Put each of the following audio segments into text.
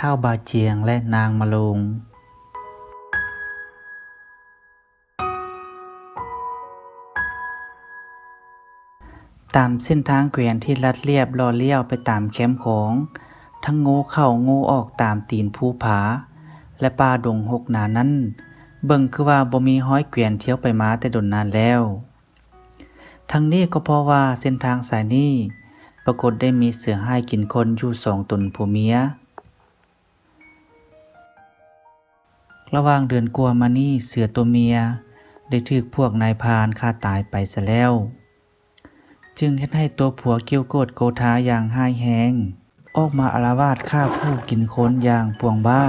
ທ້າວບາຈຽງ ແລະ ນາງມະໂລງ. ຕາມເສັ້ນທາງແຂວນທີ່ລັດລຽບເລາະລ້ຽວໄປຕາມແຄມຂອງ, ທັງໂງ່ເຂົ້າໂງ່ອອກຕາມຕີນພູຜາ ແລະ ປ່າດົງຮົກໜານັ້ນ, ເບິ່ງຄືວ່າບໍ່ມີຮອຍແຂວນທ່ຽວໄປມາແຕ່ດົນນານແລ້ວ. ທັງນີ້ກໍເພາະວ່າເສັ້ນທາງສາຍນີ້ປາກົດໄດ້ມີເສືອຮ້າຍກິນຄົນຢູ່ສອງຕົນຜົວເມຍ. ລະຫວ່າງເດືອນກວ່າມານີ້ ເສືອຕົວເມຍໄດ້ຖືກພວກນາຍພານຂ້າຕາຍໄປຊະແລ້ວ, ຈຶ່ງເຮັດໃຫ້ຕົວຜົວກິ້ວໂກດໂກທາຢ່າງຮ້າຍແຮງ, ອອກມາອາລະວາດຂ້າຜູ້ກິນຄົນຢ່າງປ່ວງບ້າ,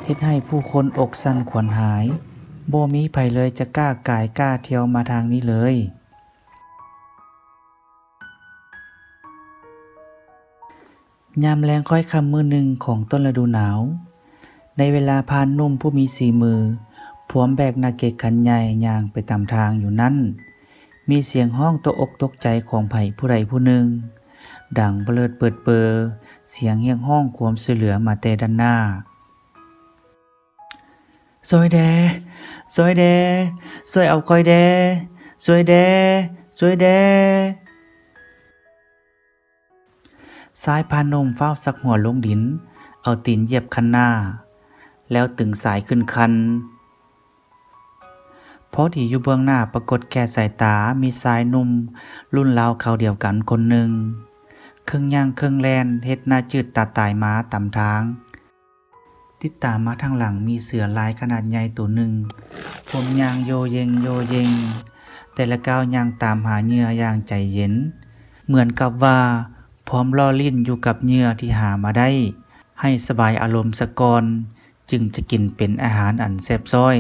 ເຮັດໃຫ້ຜູ້ຄົນອົກສັ່ນຂວັນຫາຍ, ບໍ່ມີໃຜເລີຍຈະກ້າກາຍກ້າທ່ຽວມາທາງນີ້ເລີຍ. ຍາມແລງຄ້ອຍຄ່ຳມື້ໜຶ່ງຂອງຕົ້ນລະດູໜາວ, ໃນເວລາພານໜຸ່ມຜູ້ມີສີມື ພວມແບກໜ້າເກັກຄັນໃຫຍ່ຍ່າງໄປຕາມທາງຢູ່ນັ້ນ, ມີສຽງຮ້ອງຕົກອົກຕົກໃຈຂອງໃຜຜູ້ໃດຜູ້ໜຶ່ງ ດັງປະເຫຼີດເປີດເປີ, ສຽງຮຽກຮ້ອງຄວາມຊ່ວຍເຫຼືອມາແຕ່ດ້ານໜ້າ. ຊ່ວຍແດ່! ຊ່ວຍແດ່! ຊ່ວຍເອົາຂ້ອຍແດ່! ຊ່ວຍແດ່! ຊ່ວຍແດ່! ຊາຍພານໜຸ່ມຟ້າວຊັກຫົວລົງດິນ, ເອົາຕີນຢຽບຄັນໜ້າ, ແລ້ວຕຶງຊາຍຂຶ້ນຄັນ. ພໍດີຢູ່ເບື້ອງໜ້າປາກົດແກ່ສາຍຕາ ມີຊາຍໜຸ່ມລຸ້ນລາວຄາວດຽວກັນຄົນໜຶ່ງ, ເຄິ່ງຍ່າງເຄິ່ງແລ່ນ ເຮັດໜ້າຈືດຕາຕາຍມາຕາມທາງ. ຕິດຕາມມາທາງຫຼັງມີເສືອລາຍຂະໜາດໃຫຍ່ໂຕໜຶ່ງ, ພວມຍ່າງໂຢເຢງໂຢເຢງ, ແຕ່ລະກ້າວຍ່າງຕາມຫາເຫຍື່ອຢ່າງໃຈເຢັນ, ເໝືອນກັບວ່າພວມລໍ້ຫຼິ້ນຢູ່ກັບເຫຍື່ອທີ່ຫາມາໄດ້, ໃຫ້ສະບາຍອາລົມສາກ່ອນ, ຈຶ່ງຈະກິນເປັນອາຫານອັນແຊບຊ້ອຍ.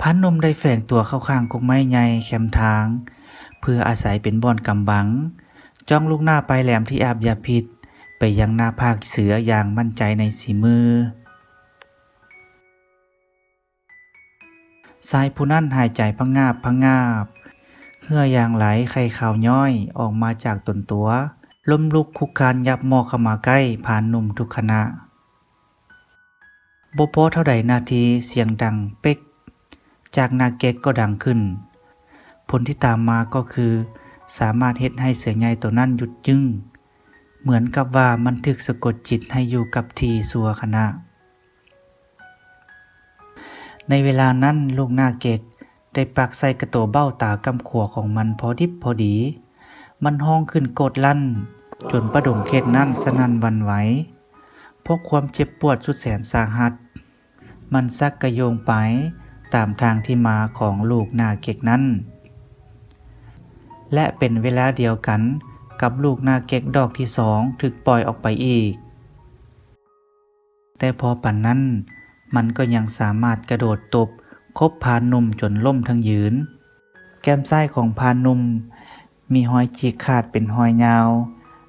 ພານໜຸ່ມໄດ້ແຝງຕົວເຂົ້າຂ້າງກົກໄມ້ໃຫຍ່ແຄມທາງ ເພື່ອອາໄສເປັນບ່ອນກຳບັງ, ຈ້ອງລູກໜ້າປາຍແຫຼມທີ່ອາບຢາພິດໄປຍັງໜ້າຜາກເສືອຢ່າງໝັ້ນໃຈໃນສີມື. ຊາຍຜູ້ນັ້ນຫາຍໃຈພະງາບພະງາບ, ເຫື່ອຢ່າງໄຫຼໄຄຄາວຍ້ອຍອອກມາຈາກຕົນຕົວ, ລົ້ມລຸກຄຸກຄານຫຍັບໝໍ້ເຂົ້າມາໃກ້ພານໜຸ່ມທຸກຂະນະ. ບໍ່ພໍເທົ່າໃດນາທີ ສຽງດັງເປັກຈາກໜ້າເກັກກໍດັງຂຶ້ນ. ຜົນທີ່ຕາມມາກໍຄື ສາມາດເຮັດໃຫ້ເສືອໃຫຍ່ໂຕນັ້ນຢຸດຍຶ້ງ, ເໝືອນກັບວ່າມັນຖືກສະກົດຈິດໃຫ້ຢູ່ກັບທີ່ຊົ່ວຂະນະ. ໃນເວລານັ້ນ ລູກໜ້າເກັກໄດ້ປັກໃສ່ກະໂຕເບົ້າຕາກ້ຳຂວາຂອງມັນພໍດິບພໍດີ. ມັນຮ້ອງຂຶ້ນໂກດລັ່ນ ຈົນປະດົງເຂດນັ້ນສະໜັ່ນຫວັ່ນໄຫວ. ເພາະຄວາມເຈັບປວດສຸດແສນສາຫັດ, ມັນຊັກກະໂຍງໄປຕາມທາງທີ່ມາຂອງລູກໜ້າເກັກນັ້ນ ແລະ ເປັນເວລາດຽວກັນກັບລູກໜ້າເກັກດອກທີສອງຖືກປ່ອຍອອກໄປອີກ. ແຕ່ພໍປານນັ້ນ ມັນກໍຍັງສາມາດກະໂດດຕົບຄົບພານໜຸ່ມຈົນລົ້ມທັງຢືນ. ແກ້ມຊ້າຍຂອງພານໜຸ່ມມີຮອຍຈີກຂາດເປັນຮອຍຍາວ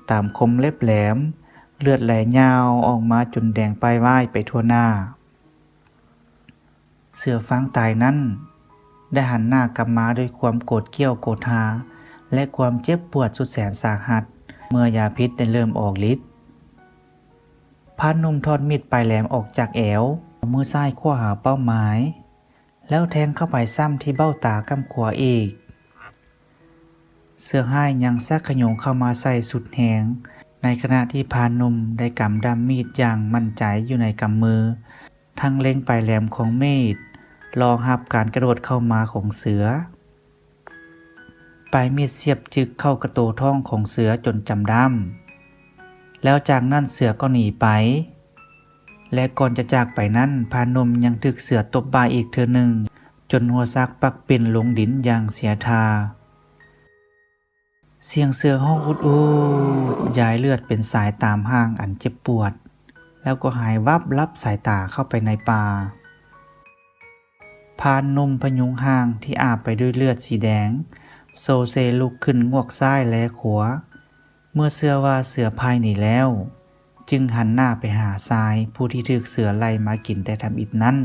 ຕາມຄົມເລັບແຫຼມ, ເລືອດໄຫຼຍາວອອກມາຈົນແດງປ້າຍວາຍໄປທົ່ວໜ້າ. ເສືອຟາງຕາຍນັ້ນໄດ້ຫັນໜ້າກັບມາດ້ວຍຄວາມໂກດກ້ຽວໂກດຫາ ແລະ ຄວາມເຈັບປວດສຸດແສນສາຫັດ ເມື່ອຢາພິດໄດ້ເລີ່ມອອກລິດ. ພານໜຸ່ມຖອດມີດປາຍແຫຼມອອກຈາກແອວ, ເອົາມືຊ້າຍຄວ້າຫາເປົ້າໝາຍ, ແລ້ວແທງເຂົ້າໄປຊ້ຳທີ່ເບົ້າຕາກ້ຳຂວາອີກ. ເສືອຮ້າຍຍັງຊັກຂະໂຍງເຂົ້າມາໃສ່ສຸດແຮງ, ໃນຂະນະທີ່ພານໜຸ່ມໄດ້ກຳດ້າມມີດຢ່າງໝັ້ນໃຈຢູ່ໃນກຳມື, ທັງເລັງປາຍແຫຼມຂອງມີດລໍຮັບການກະໂດດເຂົ້າມາຂອງເສືອ. ປາຍມີດສຽບຈຶກເຂົ້າກະໂຕທ້ອງຂອງເສືອຈົນຈຳດ້າມ, ແລ້ວຈາກນັ້ນເສືອກໍໜີໄປ. ແລະ ກ່ອນຈະຈາກໄປນັ້ນ, ພານໜຸ່ມຍັງຖືກເສືອຕົບບ່າອີກເທື່ອໜຶ່ງ, ຈົນຫົວສັກປັກປິ່ນລົງດິນຢ່າງເສຍທ່າ. ສຽງເສືອຮ້ອງອຸດອຸດ ຢາຍເລືອດເປັນສາຍຕາມຮ່າງອັນເຈັບປວດ, ແລ້ວກໍຫາຍວັບລັບສາຍຕາເຂົ້າໄປໃນປ່າ. ພານໜຸ່ມພະຍຸງຮ່າງທີ່ອາບໄປດ້ວຍເລືອດສີແດງ ໂຊເຊລຸກຂຶ້ນງວກຊ້າຍແລຂວາ. ເມື່ອເຊື່ອວ່າເສືອພ່າຍໜີແລ້ວ, ຈຶ່ງຫັນໜ້າໄປຫາຊາຍຜູ້ທີ່ຖືກເສືອໄລ່ມາກິນແຕ່ທຳອິດນັ້ນ.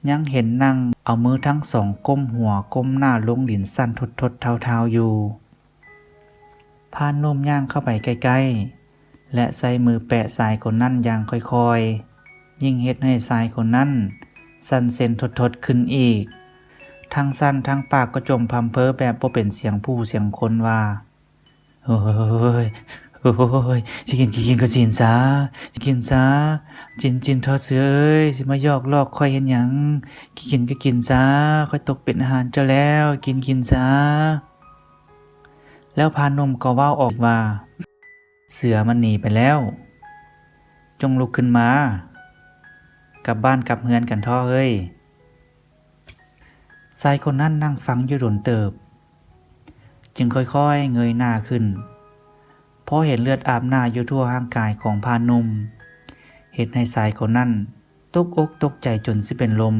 ຍັງເຫັນນັ່ງເອົາມືທັງສອງກົ້ມຫົວກົ້ມໜ້າລົງດິນສັ່ນທົດໆທ້າວໆຢູ່. ພານໜຸ່ມຍ່າງເຂົ້າໄປໃກ້ໆ ແລະ ໃຊ້ມືແປະຊາຍຄົນນັ້ນຢ່າງຄ່ອຍໆ, ຍິ່ງເຮັດໃຫ້ຊາຍຄົນນັ້ນສັ່ນເຊັນທົດໆຂຶ້ນອີກ. ທັງສັ່ນທັງປາກກໍຈົ່ມພ່ຳເພີ້ແບບບໍ່ເປັນສຽງຜູ້ສຽງຄົນວ່າ, ໂອ້ຍ ໂອ້ຍ ຊິກິນ ກິນ ກິນກໍກິນຊະ ຊິກິນຊະ ຈິນ ຈິນ ຖອດເສື້ອເອີຍ ຊິມາຢອກຫຼອກຂ້ອຍເຮັດຫຍັງ? ກິນ ກິນກໍກິນຊະ ຂ້ອຍຕົກເປັນອາຫານເຈົ້າແລ້ວ ກິນ ກິນຊະ. ແລ້ວພານໜຸ່ມກໍເວົ້າອອກວ່າ, ເສືອມັນໜີໄປແລ້ວ ຈົ່ງລຸກຂຶ້ນມາ ກັບບ້ານກັບເຮືອນກັນເຖາະເຮີ້ຍ. ຊາຍຄົນນັ້ນນັ່ງຟັງຢູ່ດົນເຕີບ ຈຶ່ງຄ່ອຍໆເງີຍໜ້າຂຶ້ນ ພໍເຫັນເລືອດອາບໜ້າຢູ່ທົ່ວຮ່າງກາຍຂອງພານໜຸ່ມ ເຮັດໃຫ້ຊາຍຄົນນັ້ນຕົກອົກຕົກໃຈຈົນຊິເປັນລົມ.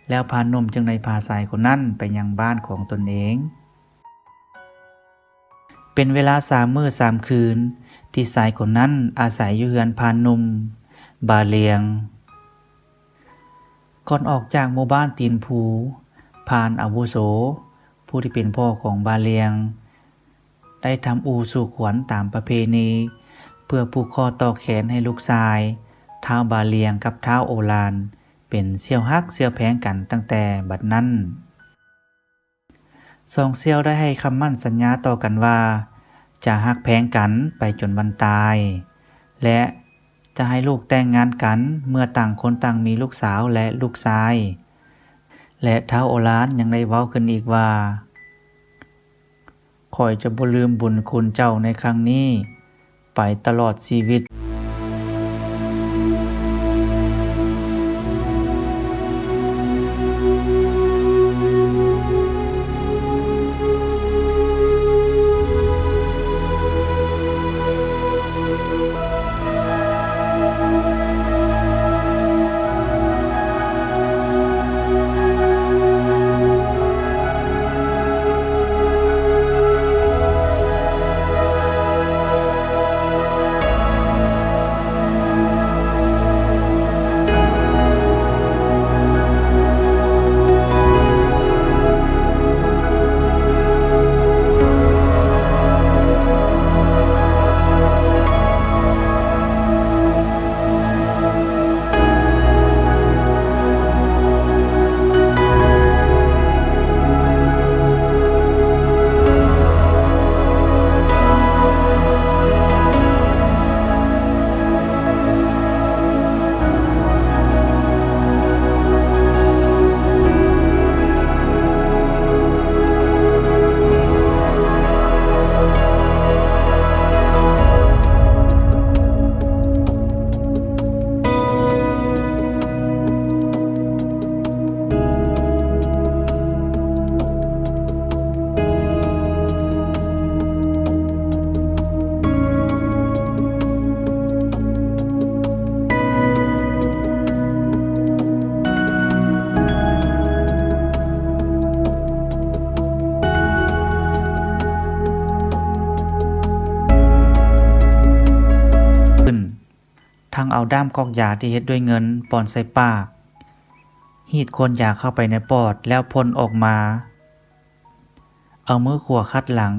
ແລ້ວພານໜຸ່ມຈຶ່ງໄດ້ພາຊາຍຄົນນັ້ນໄປຍັງບ້ານຂອງຕົນເອງ. ເປັນເວລາສາມມື້ສາມຄືນ ທີ່ຊາຍຄົນນັ້ນອາໄສຢູ່ເຮືອນພານໜຸ່ມບາລຽງ. ກ່ອນອອກຈາກໝູ່ບ້ານຕີນພູ, ພານອາວຸໂສ ຜູ້ທີ່ເປັນພໍ່ຂອງບາລຽງ ໄດ້ທຳອູ່ສູ່ຂວັນຕາມປະເພນີ ເພື່ອຜູກຂໍ້ຕໍ່ແຂນໃຫ້ລູກຊາຍ ທ້າວບາລຽງກັບທ້າວໂອລານ ເປັນສ່ຽວຮັກສ່ຽວແພງກັນຕັ້ງແຕ່ບັດນັ້ນ. ສອງສ່ຽວໄດ້ໃຫ້ຄຳໝັ້ນສັນຍາຕໍ່ກັນວ່າ ຈະຮັກແພງກັນໄປຈົນວັນຕາຍ ແລະ ຈະໃຫ້ລູກແຕ່ງງານກັນເມື່ອຕ່າງຄົນຕ່າງມີລູກສາວ ແລະ ລູກຊາຍ. ແລະ ທ້າວໂອລານຍັງໄດ້ເວົ້າຂຶ້ນອີກວ່າ, ຂ້ອຍຈະບໍ່ລືມບຸນຄຸນເຈົ້າໃນຄັ້ງນີ້ ໄປຕະຫຼອດຊີວິດ. ທັງເອົາດ້າມກອກຢາທີ່ເຮັດດ້ວຍເງິນປ່ອນໃສ່ປາກ, ຮີດຂວດຢາເຂົ້າໄປໃນປອດແລ້ວພົ່ນອອກມາ, ເອົາມືຂວາຂັດຫຼັງ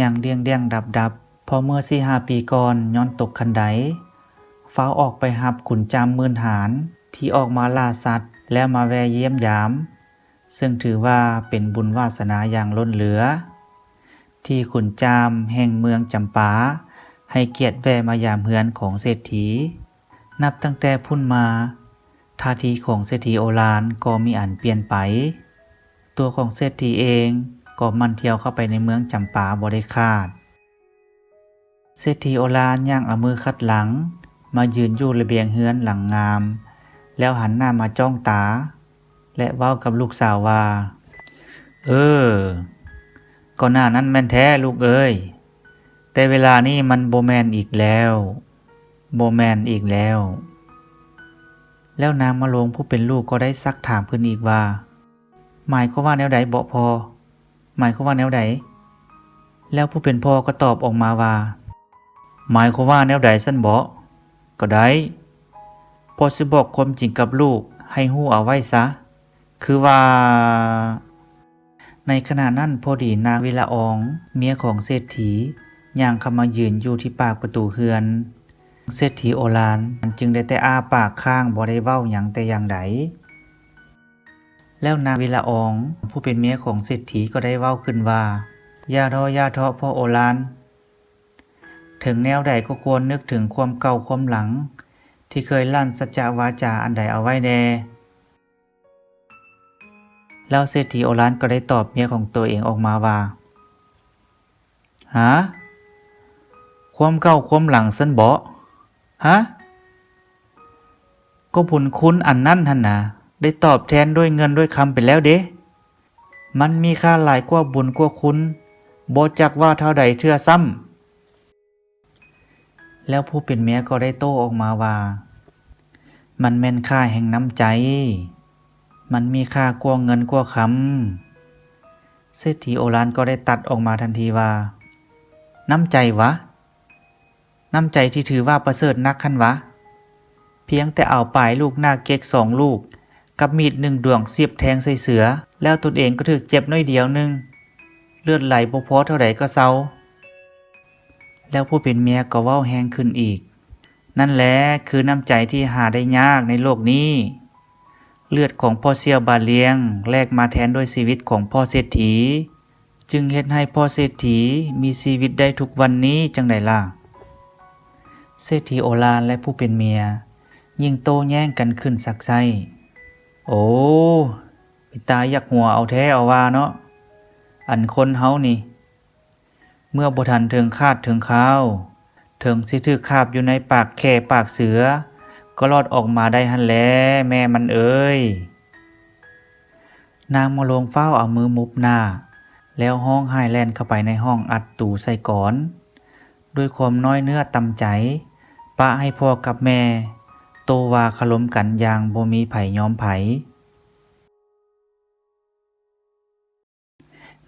ຍ່າງດຽງໆດັບໆ. ພໍເມື່ອສີ່ຫ້າປີກ່ອນ ຍ້ອນຕົກຄັນໄດ ຟ້າວອອກໄປຮັບຂຸນຈາມໝື່ນຫານ ທີ່ອອກມາລ່າສັດ ແລ້ວມາແວ່ຢ້ຽມຢາມ. ເຊິ່ງຖືວ່າເປັນບຸນວາສະໜາຢ່າງລົ້ນເຫຼືອ ທີ່ຂຸນຈາມແຫ່ງເມືອງຈຳປາ ໃຫ້ກຽດແວ່ມາຢາມເຮືອນຂອງເສດຖີ. ນັບຕັ້ງແຕ່ພຸ້ນມາ, ທ່າທີຂອງເສດຖີໂອລານກໍມີອັນປ່ຽນໄປ. ຕົວຂອງເສດຖີເອງກໍໝັ່ນທ່ຽວເຂົ້າໄປໃນເມືອງຈຳປາບໍ່ໄດ້ຂາດ. ເສດຖີໂອລານຍ່າງເອົາມືຂັດຫຼັງ ມາຢືນຢູ່ລະບຽງເຮືອນຫຼັງງາມ ແລ້ວຫັນໜ້າມາຈ້ອງຕາ ແລະ ເວົ້າກັບລູກສາວວ່າ, ເອີ, ກ່ອນໜ້ານັ້ນແມ່ນແທ້ລູກເອີຍ, ແຕ່ເວລານີ້ມັນບໍ່ແມ່ນອີກແລ້ວ, ບໍ່ແມ່ນອີກແລ້ວ. ແລ້ວນາງມະໂລງຜູ້ເປັນລູກກໍໄດ້ຊັກຖາມຂຶ້ນອີກວ່າ, ໝາຍຄວາມວ່າແນວໃດເບາະພໍ່? ໝາຍຄວາມວ່າແນວໃດ? ແລ້ວຜູ້ເປັນພໍ່ກໍຕອບອອກມາວ່າ, ໝາຍຄວາມວ່າແນວໃດຊັ້ນເບາະ? ກໍໄດ້, ພໍ່ຊິບອກຄວາມຈິງກັບລູກໃຫ້ຮູ້ເອົາໄວ້ຊະ, ຄືວ່າ ໃນຂະນະນັ້ນພໍດີນາງວິລະອອງ ເມຍຂອງເສດຖີ ຍ່າງເຂົ້າມາຢືນຢູ່ທີ່ປາກປະຕູເຮືອນ. ເສດຖີໂອລານຈຶ່ງໄດ້ແຕ່ອ້າປາກຄ້າງ ບໍ່ໄດ້ເວົ້າຫຍັງແຕ່ຢ່າງໃດ. ແລ້ວນາງວິລະອອງ ຜູ້ເປັນເມຍຂອງເສດຖີ ກໍໄດ້ເວົ້າຂຶ້ນວ່າ, ຢ່າເທາະ ຢ່າເທາະ ພໍ່ໂອລານ. ເຖິງແນວໃດກໍຄວນນຶກເຖິງຄວາມເກົ່າຄວາມຫຼັງ ທີ່ເຄີຍລັ່ນສັດຈະວາຈາອັນໃດເອົາໄວ້ແດ່. ແລ້ວເສດຖີໂອລານກໍໄດ້ຕອບເມຍຂອງໂຕເອງອອກມາວ່າ, ຫາ? ຄວາມເກົ່າຄວາມຫຼັງຊັ້ນເບາະ? ຫາ? ກໍບຸນຄຸນອັນນັ້ນຫັ້ນນາ ໄດ້ຕອບແທນດ້ວຍເງິນດ້ວຍຄຳໄປແລ້ວເດ. ມັນມີຄ່າຫຼາຍກວ່າບຸນກວ່າຄຸນ ບໍ່ຈັກວ່າເທົ່າໃດເທື່ອຊ້ຳ. ແລ້ວຜູ້ເປັນເມຍກໍໄດ້ໂຕ້ອອກມາວ່າ, ມັນແມ່ນຄ່າແຫ່ງນ້ຳໃຈ, ມັນມີຄ່າກວ່າເງິນກວ່າຄຳ. ເສດຖີໂອລານກໍໄດ້ຕັດອອກມາທັນທີວ່າ, ນ້ຳໃຈຫວາ? ນ້ຳໃຈທີ່ຖືວ່າປະເສີດນັກຫັ້ນຫວາ? ພຽງແຕ່ເອົາປາຍລູກໜ້າເກັກສອງລູກ ກັບມີດໜຶ່ງດວງສຽບແທງໃສ່ເສືອ ແລ້ວຕົນເອງກໍຖືກເຈັບໜ້ອຍດຽວໜຶ່ງ, ເລືອດໄຫຼບໍ່ພໍເທົ່າໃດກໍເຊົາ. ແລ້ວຜູ້ເປັນເມຍກໍເວົ້າແຮງຂຶ້ນອີກ, ນັ້ນແຫຼະຄືນ້ຳໃຈທີ່ຫາໄດ້ຍາກໃນໂລກນີ້. ເລືອດຂອງພໍ່ສ່ຽວບາຫຼຽງ ແລກມາແທນດ້ວຍຊີວິດຂອງພໍ່ເສດຖີ. ຈຶ່ງເຮັດໃຫ້ພໍ່ເສດຖີມີຊີວິດໄດ້ທຸກວັນນີ້ຈັ່ງໃດລະ? ເສດຖີໂອລານ ແລະ ຜູ້ເປັນເມຍ ຍິ່ງໂຕ້ແຍ້ງກັນຂຶ້ນຊັກໄຊ້. ໂອ້ ເປັນຕາຢາກຫົວເອົາແທ້ເອົາວ່າເນາະ, ອັນຄົນເຮົານີ້ ເມື່ອບໍ່ທັນເຖິງຄາດເຖິງຄາວ, ເຖິງຊິຖືກຄາບຢູ່ໃນປາກແຂ້ປາກເສືອ ກໍລອດອອກມາໄດ້ຫັ້ນແຫຼະ ແມ່ມັນເອີຍ. ນາງມະໂລງຟ້າວເອົາມືໝຸບໜ້າ ແລ້ວຮ້ອງໄຫ້ແລ່ນເຂົ້າໄປໃນຫ້ອງອັດຕູໃສ່ກອນ ດ້ວຍຄວາມນ້ອຍເນື້ອຕ່ຳໃຈ, ປະໃຫ້ພໍ່ກັບແມ່ໂຕ້ວ່າຄາລົມກັນຢ່າງບໍ່ມີໃຜຍອມໃຜ.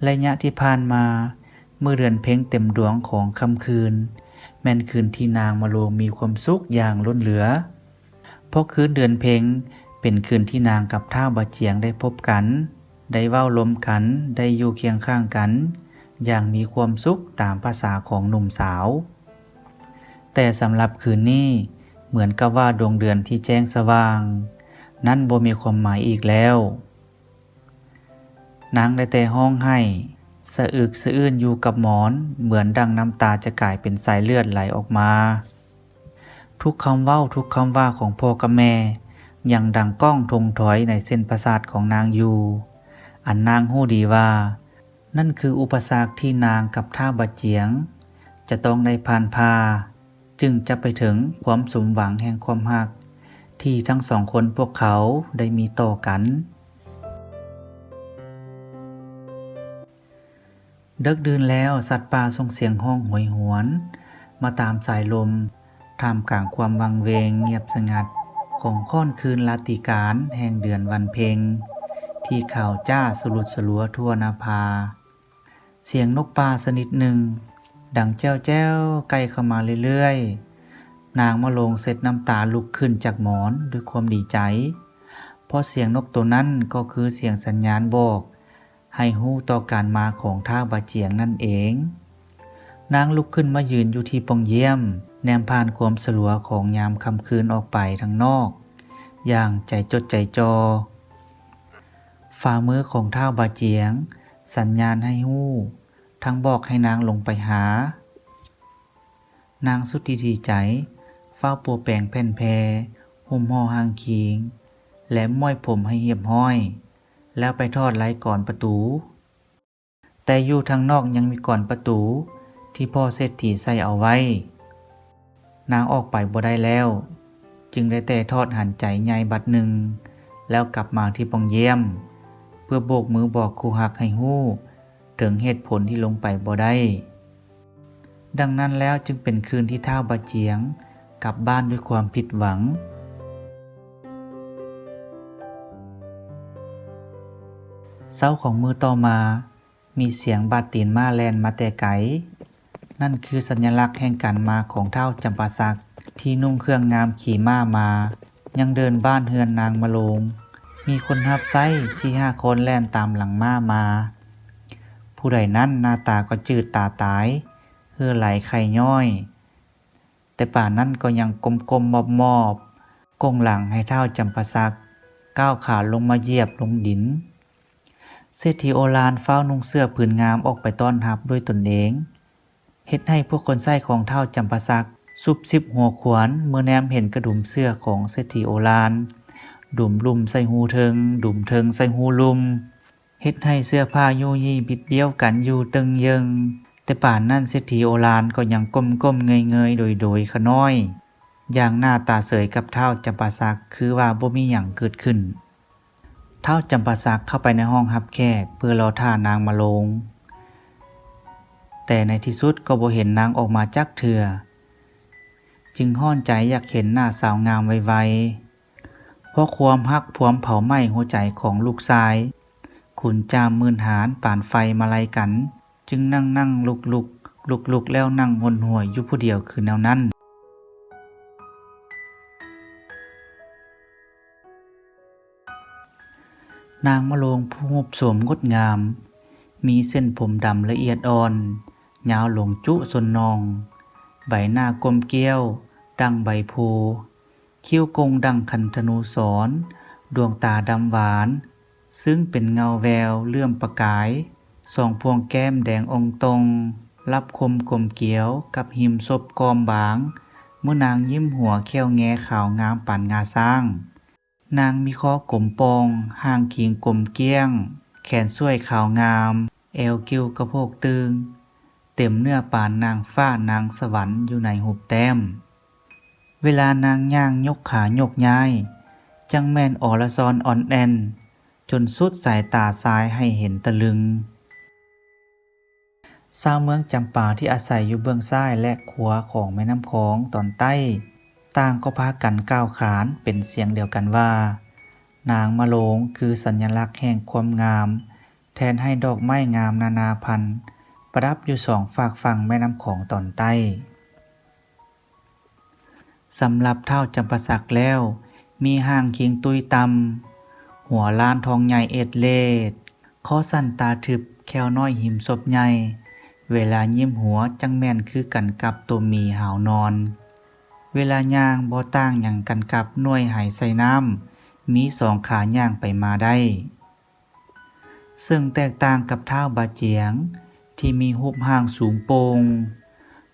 ໄລຍະທີ່ຜ່ານມາ, ມື້ເດືອນເພັງເຕັມດວງຂອງຄ່ຳຄືນ ແມ່ນຄືນທີ່ນາງມະໂລງມີຄວາມສຸກຢ່າງລົ້ນເຫຼືອ. ເພາະຄືນເດືອນເພັງເປັນຄືນທີ່ນາງກັບທ້າວບາຈຽງໄດ້ພົບກັນ, ໄດ້ເວົ້າລົມກັນ, ໄດ້ຢູ່ຄຽງຂ້າງກັນຢ່າງມີຄວາມສຸກຕາມພາສາຂອງໜຸ່ມສາວ. ແຕ່ສຳລັບຄືນນີ້ ເໝືອນກັບວ່າດວງເດືອນທີ່ແຈ້ງສະຫວ່າງນັ້ນບໍ່ມີຄວາມໝາຍອີກແລ້ວ. ນາງໄດ້ແຕ່ຮ້ອງໄຫ້ ສະອຶກສະອື້ນຢູ່ກັບໝອນ ເໝືອນດັ່ງນ້ຳຕາຈະກາຍເປັນສາຍເລືອດໄຫຼອອກມາ. ທຸກຄຳເວົ້າ ທຸກຄຳວ່າຂອງພໍ່ກັບແມ່ ຍັງດັງກ້ອງທົງຖອຍໃນເສັ້ນປະສາດຂອງນາງຢູ່, ອັນນາງຮູ້ດີວ່າ ນັ້ນຄືອຸປະສັກທີ່ນາງກັບທ້າວບາຈຽງຈະຕ້ອງໄດ້ຜ່ານຜ່າ ຈຶ່ງຈະໄປເຖິງຄວາມສົມຫວັງແຫ່ງຄວາມຮັກທີ່ທັງສອງຄົນພວກເຂົາໄດ້ມີຕໍ່ກັນ. ເດິກດື່ນແລ້ວ ສັດປ່າສົ່ງສຽງຮ້ອງໂຫຍຫວນມາຕາມສາຍລົມ ທ່າມກາງຄວາມວັງເວງງຽບສະຫງັດຂອງຂ້ອນຄືນລາຕີການແຫ່ງເດືອນວັນເພັງ ທີ່ຂາວຈ້າສະຫຼຸດສະຫຼົວທົ່ວນາພາ. ສຽງນົກປ່າຊະນິດໜຶ່ງດັງແຈ້ວໆໃກ້ເຂົ້າມາເລື້ອຍໆ. ນາງມະໂລງເຊັດນ້ຳຕາລຸກຂຶ້ນຈາກໝອນດ້ວຍຄວາມດີໃຈ, ເພາະສຽງນົກໂຕນັ້ນກໍຄືສຽງສັນຍານບອກໃຫ້ຮູ້ຕໍ່ການມາຂອງທ້າວບາຈຽງນັ້ນເອງ. ນາງລຸກຂຶ້ນມາຢືນຢູ່ທີ່ປ່ອງຢ້ຽມ, ແນມຜ່ານຄວາມສະຫຼົວຂອງຍາມຄ່ຳຄືນອອກໄປທາງນອກຢ່າງໃຈຈົດໃຈຈ່ອ. ຝ່າມືຂອງທ້າວບາຈຽງສັນຍານໃຫ້ຮູ້, ທັງບອກໃຫ້ນາງລົງໄປຫາ. ນາງສຸດທີ່ດີໃຈ ຟ້າວປົວແປງແຜ່ນແຜ່, ຫຸ້ມຫໍ່ຮ່າງຄີງ ແລະ ມ້ວຍຜົມໃຫ້ຮຽບຮ້ອຍ, ແລ້ວໄປຖອດໄລກອນປະຕູ. ແຕ່ຢູ່ທາງນອກຍັງມີກອນປະຕູທີ່ພໍ່ເສດຖີໃສ່ເອົາໄວ້. ນາງອອກໄປບໍ່ໄດ້ແລ້ວ, ຈຶ່ງໄດ້ແຕ່ຖອດຫັນໃຈໃຫຍ່ບັດໜຶ່ງ ແລ້ວກັບມາທີ່ປ່ອງຢ້ຽມ ເພື່ອໂບກມືບອກຄູ່ຮັກໃຫ້ຮູ້ເຖິງເຫດຜົນທີ່ລົງໄປບໍ່ໄດ້. ດັ່ງນັ້ນແລ້ວຈຶ່ງເປັນຄືນທີ່ທ້າວບາຈຽງກັບບ້ານດ້ວຍຄວາມຜິດຫວັງ. ເຊົ້າຂອງມື້ຕໍ່ມາ ມີສຽງບາດຕີນມ້າແລ່ນມາແຕ່ໄກ. ນັ້ນຄືສັນຍະລັກແຫ່ງການມາຂອງທ້າວຈຳປາສັກ ທີ່ນຸ່ງເຄື່ອງງາມຂີ່ມ້າມາ ຍັງເດີ່ນບ້ານເຮືອນນາງມະໂລງ. ມີຄົນຮັບໃຊ້ສີ່ຫ້າຄົນແລ່ນຕາມຫຼັງມ້າມາ. ຜູ້ໃດນັ້ນໜ້າຕາກໍຈືດຕາຕາຍ, ເຫື່ອໄຫຼໄຂ້ຍ້ອຍ, ແຕ່ປານນັ້ນກໍຍັງກົ້ມໆມອບໆ ກົ້ງຫຼັງໃຫ້ທ້າວຈຳປາສັກກ້າວຂາລົງມາຢຽບລົງດິນ. ເສດຖີໂອລານຟ້າວນຸ່ງເສື້ອຜືນງາມອອກໄປຕ້ອນຮັບດ້ວຍຕົນເອງ, ເຮັດໃຫ້ພວກຄົນໃຊ້ຂອງທ້າວຈຳປາສັກຊຸບຊິບຫົວຂວານ ເມື່ອແນມເຫັນກະດຸມເສື້ອຂອງເສດຖີໂອລານ ດຸມລຸ່ມໃສ່ຮູເທິງ, ດຸມເທິງໃສ່ຮູລຸ່ມ, ເຮັດໃຫ້ເສື້ອຜ້າຫຍູ້ຢີ້ບິດບ້ຽວກັນຢູ່ເຕີງເຢິງ. ແຕ່ປານນັ້ນເສດຖີໂອລານກໍຍັງກົ້ມໆເງີຍໆໂດຍໆຂະນ້ອຍ ຢ່າງໜ້າຕາເສີຍກັບທ້າວຈຳປາສັກ ຄືວ່າບໍ່ມີຫຍັງເກີດຂຶ້ນ. ທ້າວຈຳປາສັກເຂົ້າໄປໃນຫ້ອງຮັບແຂກເພື່ອລໍຖ້ານາງມະໂລງ, ແຕ່ໃນທີ່ສຸດກໍບໍ່ເຫັນນາງອອກມາຈັກເທື່ອ, ຈຶ່ງຮ້ອນໃຈຢາກເຫັນໜ້າສາວງາມໄວໆ. ເພາະຄວາມຮັກພວມເຜົາໄໝ້ຫົວໃຈຂອງລູກຊາຍ, ຂຸນຈາມໝື່ນຫານປານໄຟມາໄລ່ກັນ, ຈຶ່ງນັ່ງໆລຸກໆ, ລຸກໆແລ້ວນັ່ງຫົນຫົວຢູ່ຜູ້ດຽວຄືແນວນັ້ນ. ນາງມະໂລງຜູ້ຮູບໂສມງົດງາມ, ມີເສັ້ນຜົມດຳລະອຽດອ່ອນ, ຍາວລົງຈຸສົ້ນໜ່ອງ, ໃບໜ້າກົ້ມກ້ຽວດັ່ງໃບໂພ, ຄິ້ວໂກ່ງດັ່ງຄັນທະນູສອນ, ດວງຕາດຳຫວານ, ຊຶ່ງເປັນເງົາແວວເຫຼື້ອມປະກາຍ, ສອງພວງແກ້ມແດງອ່ອງຕ່ອງ, ລັບຄົມກົມກຽວກັບຮິມສົບກ້ອມບາງ, ເມື່ອນາງຍິ້ມຫົວແຂ້ວແງຂາວງາມປານງາຊ້າງ. ນາງມີຄໍກົມປ່ອງ, ຮ່າງຄີງກົມກ້ຽງ, ແຂນສວຍຂາວງາມ, ແອວກິ່ວກະໂພກຕຶງ, ເຕັມເນື້ອປານນາງຟ້ານາງສະຫວັນຢູ່ໃນຮູບແຕ້ມ. ເວລານາງຍ່າງຍົກຂາຍົກຍ້າຍ, ຈັ່ງແມ່ນອໍລະຊອນອ່ອນແອນ, ຈົນສຸດສາຍຕາຊາຍໃຫ້ເຫັນຕະລຶງ. ຊາວເມືອງຈຳປາທີ່ອາໄສຢູ່ເບື້ອງຊ້າຍ ແລະ ຂວາຂອງແມ່ນ້ຳຂອງຕອນໃຕ້ ຕ່າງກໍພາກັນກ່າວຂານເປັນສຽງດຽວກັນວ່າ ນາງມະໂລງຄືສັນຍະລັກແຫ່ງຄວາມງາມ, ແທນໃຫ້ດອກໄມ້ງາມນານາພັນ ປະດັບຢູ່ສອງຟາກຝັ່ງແມ່ນ້ຳຂອງຕອນໃຕ້. ສຳລັບທ້າວຈຳປາສັກແລ້ວ ມີຮ່າງຄີງຕຸ້ຍຕ່ຳ, ຫົວລ້ານທ້ອງໃຫຍ່ເອດເລດ, ຄໍສັ້ນຕາທຶບ, ແຂ້ວນ້ອຍຮິມສົບໃຫຍ່, ເວລາຍິ້ມຫົວຈັ່ງແມ່ນຄືກັນກັບໂຕໝີຫາວນອນ. ເວລາຍ່າງບໍ່ຕ່າງຫຍັງກັນກັບໜ່ວຍໄຫໃສ່ນ້ຳ ມີສອງຂາຍ່າງໄປມາໄດ້. ເຊິ່ງແຕກຕ່າງກັບທ້າວບາຈຽງທີ່ມີຮູບຮ່າງສູງໂປ່ງ,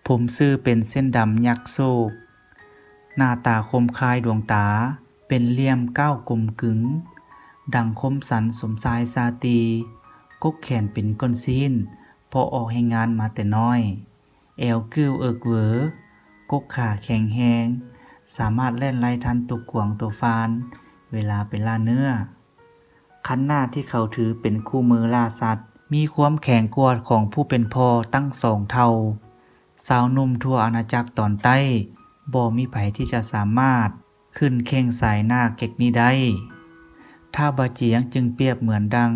ຜົມຊື່ເປັນເສັ້ນດຳຍັກໂຊກ, ໜ້າຕາຄົມຄາຍ, ດວງຕາເປັນຫຼ່ຽມກ້າວກົມກຶງ, ດັງຄົມສັນສົມຊາຍຊາຕີ, ກົກແຂນເປັນກ້ອນຊີ້ນ ເພາະອອກແຮງງານມາແຕ່ນ້ອຍ, ແອວກິ່ວເອິກເຫວີ, ກົກຂາແຂງແຮງ, ສາມາດແລ່ນໄລ່ທັນຕົວກວາງຕົວຟານເວລາໄປລ່າເນື້ອ. ຄັນໜ້າທີ່ເຂົາຖືເປັນຄູ່ມືລ່າສັດ ມີຄວາມແຂງກວ່າຂອງຜູ້ເປັນພໍ່ຕັ້ງສອງເທົ່າ. ຊາວໜຸ່ມທົ່ວອານາຈັກຕອນໃຕ້ ບໍ່ມີໃຜທີ່ຈະສາມາດຂຶ້ນເຄັ່ງສາຍໜ້າເກັກນີ້ໄດ້. ທ້າວບາຈຽງຈຶ່ງປຽບເໝືອນດັ່ງ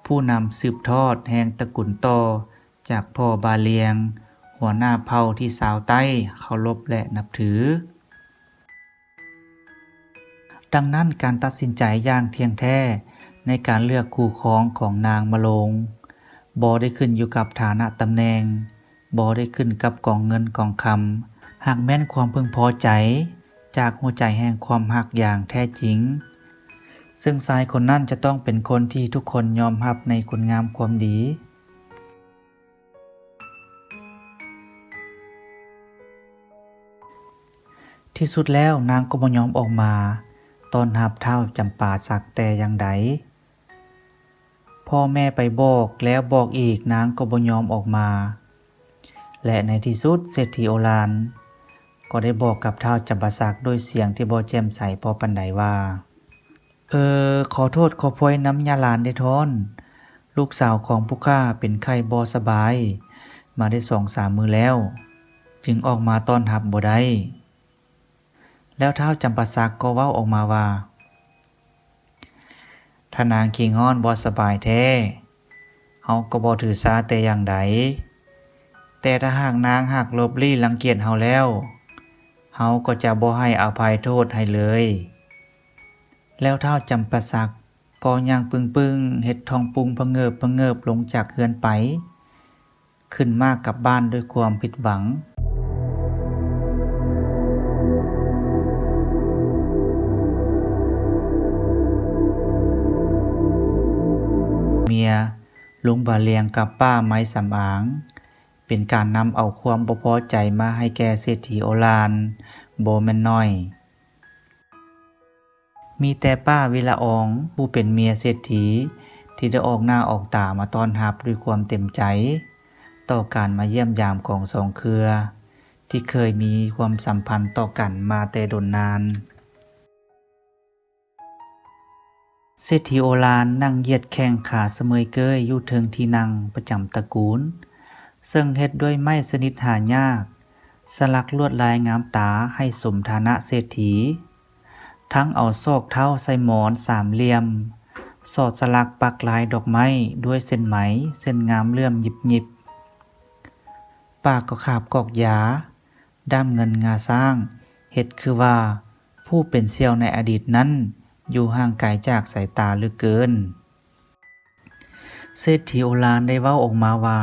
ຜູ້ນຳສືບທອດແຫ່ງຕະກຸນຕໍ່ຈາກພໍ່ບາລຽງ, ຫົວໜ້າເຜົ່າທີ່ຊາວໃຕ້ເຄົາລົບ ແລະ ນັບຖື. ດັ່ງນັ້ນ, ການຕັດສິນໃຈຢ່າງທ່ຽງແທ້ໃນການເລືອກຄູ່ຄອງຂອງນາງມະໂລງ ບໍ່ໄດ້ຂຶ້ນຢູ່ກັບຖານະຕຳແໜ່ງ, ບໍ່ໄດ້ຂຶ້ນກັບກອງເງິນກອງຄຳ, ຫາກແມ່ນຄວາມເພິ່ງພໍໃຈຈາກຫົວໃຈແຫ່ງຄວາມຮັກຢ່າງແທ້ຈິງ, ເຊິ່ງຊາຍຄົນນັ້ນຈະຕ້ອງເປັນຄົນທີ່ທຸກຄົນຍອມຮັບໃນຄຸນງາມຄວາມດີ. ທີ່ສຸດແລ້ວນາງກໍບໍ່ຍອມອອກມາຕ້ອນຮັບທ້າວຈຳປາສັກແຕ່ຢ່າງໃດ. ພໍ່ແມ່ໄປບອກແລ້ວບອກອີກ, ນາງກໍບໍ່ຍອມອອກມາ. ແລະ ໃນທີ່ສຸດເສດຖີໂອລານກໍໄດ້ບອກກັບທ້າວຈຳປາສັກດ້ວຍສຽງທີ່ບໍ່ແຈ່ມໃສພໍປານໃດວ່າ, ເອີ, ຂໍໂທດຂໍໂພຍນຳຍາຫຼານເດທ່ອນ. ລູກສາວຂອງຜູ້ຂ້າເປັນໄຂ້ບໍ່ສະບາຍມາໄດ້ສອງສາມມື້ແລ້ວ, ຈຶ່ງອອກມາຕ້ອນຮັບບໍ່ໄດ້. ແລ້ວທ້າວຈຳປາສັກກໍເວົ້າອອກມາວ່າ, ຖ້ານາງຂີ້ງອນບໍ່ສະບາຍແທ້, ເຮົາກໍບໍ່ຖືສາແຕ່ຢ່າງໃດ. ແຕ່ຖ້າຫາກນາງຫາກຫຼົບຫຼີ່ລັງກຽດເຮົາແລ້ວ, ເຮົາກໍຈະບໍ່ໃຫ້ອະໄພໂທດໃຫ້ເລີຍ. ແລ້ວທ້າວຈຳປາສັກ ກໍຍ່າງປຶ້ງໆ ເຮັດທ້ອງປຸງພະເງີບໆ ລົງຈາກເຮືອນໄປ. ຂຶ້ນມາກັບບ້ານດ້ວຍຄວາມຜິດຫວັງ. ເມຍ ລຸງບາລຽງກັບປ້າໄມ້ສຳອາງ ເປັນການນຳເອົາຄວາມບໍ່ພໍໃຈມາໃຫ້ແກ່ເສດຖີໂອລານບໍ່ແມ່ນໜ້ອຍ. ມີແຕ່ປ້າວິລະອອງ ຜູ້ເປັນເມຍເສດຖີ ທີ່ໄດ້ອອກໜ້າອອກຕາມາຕ້ອນຮັບດ້ວຍຄວາມເຕັມໃຈ ຕໍ່ການມາຢ້ຽມຢາມຂອງສອງເຄືອ ທີ່ເຄີຍມີຄວາມສຳພັນຕໍ່ກັນມາແຕ່ດົນນານ. ເສດຖີໂອລານນັ່ງຢຽດແຂ້ງຂາສະເໝີຍເກີຍຢູ່ເທິງທີ່ນັ່ງປະຈຳຕະກູນ ເຊິ່ງເຮັດດ້ວຍໄມ້ຊະນິດຫາຍາກ, ສະຫຼັກລວດລາຍງາມຕາໃຫ້ສົມຖານະເສດຖີ. ທັງເອົາຊອກເທົ້າໃສ່ໝອນສາມຫຼ່ຽມ, ສອດສະຫຼັກປັກລາຍດອກໄມ້ດ້ວຍເສັ້ນໄໝເສັ້ນງາມເຫຼື້ອມຍິບໆ. ປາກກໍຄາບກອກຢາ, ດ້າມເງິນງາຊ້າງ, ເຮັດຄືວ່າຜູ້ເປັນສ່ຽວໃນອະດີດນັ້ນຢູ່ຫ່າງໄກຈາກສາຍຕາເຫຼືອເກີນ. ເສດຖີໂອລານໄດ້ເວົ້າອອກມາວ່າ,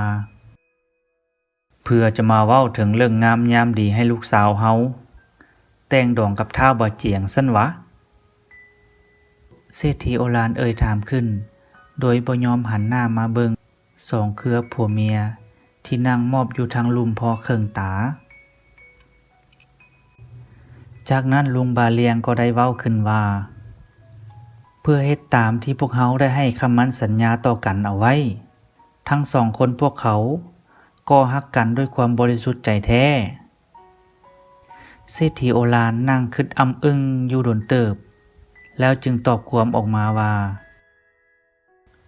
ເພື່ອຈະມາເວົ້າເຖິງເລີກງາມຍາມດີໃຫ້ລູກສາວເຮົາແຕ່ງດອງກັບທ້າວບາຈຽງຊັ້ນຫວາ? ເສດຖີໂອລານເອີ່ຍຖາມຂຶ້ນ ໂດຍບໍ່ຍອມຫັນໜ້າມາເບິ່ງສອງເຄືອຜົວເມຍທີ່ນັ່ງມອບຢູ່ທາງລຸ່ມພໍເຄິ່ງຕາ. ຈາກນັ້ນລຸງບາລຽງກໍໄດ້ເວົ້າຂຶ້ນວ່າ, ເພື່ອເຮັດຕາມທີ່ພວກເຮົາໄດ້ໃຫ້ຄຳໝັ້ນສັນຍາຕໍ່ກັນເອົາໄວ້, ທັງສອງຄົນພວກເຂົາກໍຮັກກັນດ້ວຍຄວາມບໍລິສຸດໃຈແທ້. ເສດຖີໂອລານນັ່ງຄຶດອຳອຶ້ງຢູ່ດົນເຕີບ ແລ້ວຈຶ່ງຕອບຄວາມອອກມາວ່າ,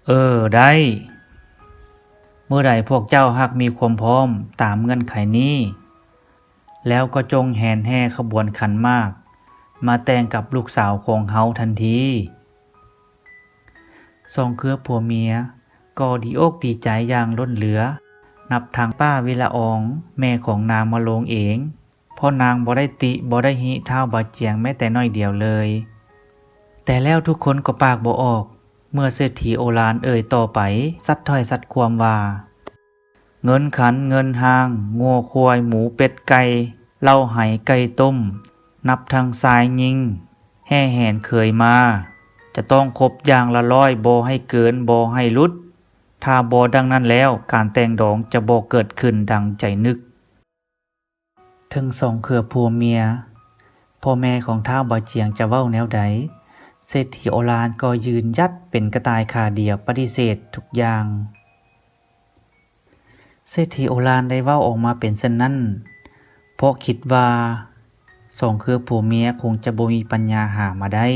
ເອີ ໄດ້. ເມື່ອໃດພວກເຈົ້າຫາກມີຄວາມພ້ອມຕາມເງື່ອນໄຂນີ້, ແລ້ວກໍຈົ່ງແຫ່ນແຫ່ຂະບວນຂັນໝາກມາແຕ່ງກັບລູກສາວຂອງເຮົາທັນທີ. ສອງເຄືອຜົວເມຍກໍດີອົກດີໃຈຢ່າງລົ້ນເຫຼືອ, ນັບທັງປ້າວິລະອອງ ແມ່ຂອງນາງມະໂລງເອງ, ເພາະນາງບໍ່ໄດ້ຕິບໍ່ໄດ້ຫິທ້າວບາຈຽງແມ້ແຕ່ໜ້ອຍດຽວເລີຍ. ແຕ່ແລ້ວທຸກຄົນກໍປາກບໍ່ອອກ ເມື່ອເສດຖີໂອລານເອີ່ຍຕໍ່ໄປ ສັດຖ້ອຍສັດຄວາມວ່າ, ເງິນຂັນເງິນຫ້າງ, ງົວຄວາຍ, ໝູເປັດໄກ່, ເຫຼົ້າໄຫໄກ່ຕົ້ມ, ນັບທັງຊາຍຍິງແຫ່ແຫນເຄີຍມາ, ຈະຕ້ອງຄົບຢ່າງລະຮ້ອຍ, ບໍ່ໃຫ້ເກີນ, ບໍ່ໃຫ້ຫຼຸດ. ຖ້າບໍ່ດັ່ງນັ້ນແລ້ວ, ການແຕ່ງດອງຈະບໍ່ເກີດຂຶ້ນດັ່ງໃຈນຶກ. ເຖິງສອງເຄືອຜົວເມຍ, ພໍ່ແມ່ຂອງທ້າວບາຈຽງຈະເວົ້າແນວໃດ, ເສດຖີໂອລານກໍຢືນຢັດເປັນກະຕ່າຍຂາດຽວປະຕິເສດທຸກຢ່າງ. ເສດຖີໂອລານໄດ້ເວົ້າອອກມາເປັນເຊັ່ນນັ້ນ ເພາະຄິດວ່າສອງເຄືອຜົວເມຍຄົງຈະບໍ່ມີປັນຍາຫາມາໄດ້.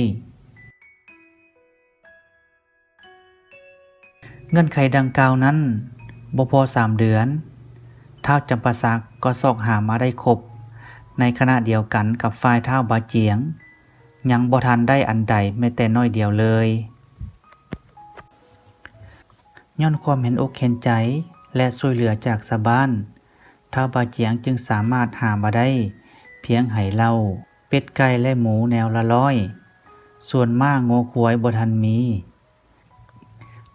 ເງື່ອນໄຂດັ່ງກ່າວນັ້ນບໍ່ພໍສາມເດືອນ, ທ້າວຈຳປາສັກກໍຊອກຫາມາໄດ້ຄົບ, ໃນຂະນະດຽວກັນກັບຝ່າຍທ້າວບາຈຽງ ຍັງບໍ່ທັນໄດ້ອັນໃດແມ້ແຕ່ໜ້ອຍດຽວເລີຍ. ຍ້ອນຄວາມເຫັນອົກເຫັນໃຈ ແລະ ຊ່ວຍເຫຼືອຈາກຊາວບ້ານ, ທ້າວບາຈຽງຈຶ່ງສາມາດຫາມາໄດ້ພຽງໄຫເຫຼົ້າ, ເປັດໄກ່ ແລະ ໝູແນວລະຮ້ອຍ, ສ່ວນມ້າງົວຄວາຍບໍ່ທັນມີ.